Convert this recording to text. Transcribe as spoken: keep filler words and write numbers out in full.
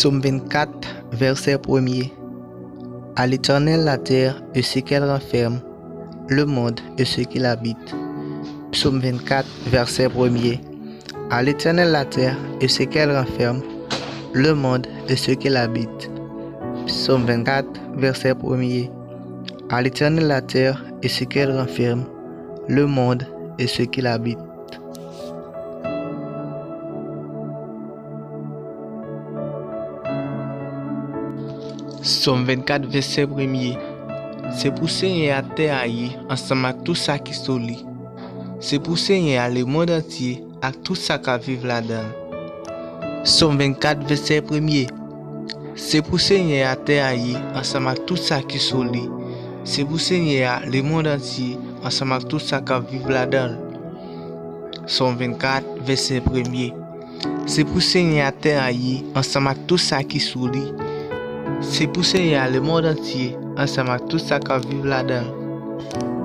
Psaume vingt-quatre, verset premier. À l'Éternel la terre et ce qu'elle renferme, le monde et ceux qui l'habitent. Psaume vingt-quatre, verset premier. À l'Éternel la terre et ce qu'elle renferme, le monde et ceux qui l'habitent. Psaume vingt-quatre, verset premier. À l'Éternel la terre et ce qu'elle renferme, le monde et ceux qui l'habitent. Sòm vennkat, vèsè premye. Se pou Senyè a tè a ye, ansanm ak tout sa ki sou li. Se pou Senyè a lemonn antye, ak tout sa k ap viv ladan l. Sòm vennkat, vèsè premye. Se pou Senyè a tè a ye, ansanm ak tout sa ki sou li. Se pou Senyè a lemonn antye, ansanm ak tout sa k ap viv ladan l. Sòm vennkat, vèsè premye. Se pou Senyè a tè a ye, ansanm ak tout sa ki sou li. Se pou Senyè a lemonn antye, ansanm ak tout sa k ap viv ladan l.